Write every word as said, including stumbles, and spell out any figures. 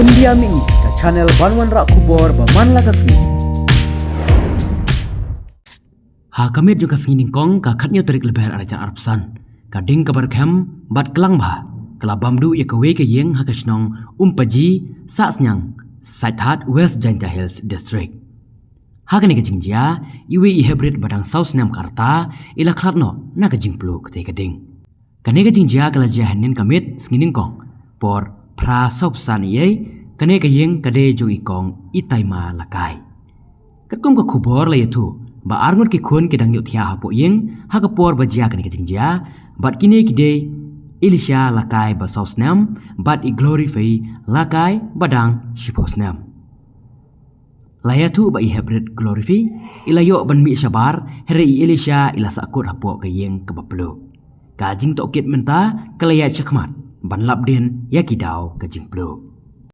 India Mini, ka channel ban wanrah khubor ba man la ka sngi. Ha ka miet jong ka sngi nyngkong ka khatnyo tarik Lber ar hajar arphew san, ka ding kaba rkhem bad klang bha ka la bam duh ïa kawei ka ïing ha ka shnong Umpaji, Sahsniang, Saithat, West Jaintia Hills District. Ha kane ka jingjia, iwei i heh brit ba dang saw snem ka rta i la khlad noh na ka jingpluh katei ka ding. Kane ka jingjia ka la jia hynnin ka miet sngi nyngkong por phra saw phew san eiei. Kane ka ïing ka dei jong i kong i Taima Lakai. Katkum ka khubor la ïathuh ba arngut ki khun ki dang ïohthiah hapoh ïing ha ka por ba jia kane ka jingjia, bad kine ki dei Elisha Lakai ba saw snem bad i Glorify Lakai ba dang shiphew snem. La ïathuh ba i heh brit Glorify i la ïoh ban mih shabar, hynrei i Elisha i la sahkut hapoh ka ïing kaba pluh. Ka jingtohkit mynta ka la ïaid shakhmat ban lap dien ïa ki daw ka jingpluh.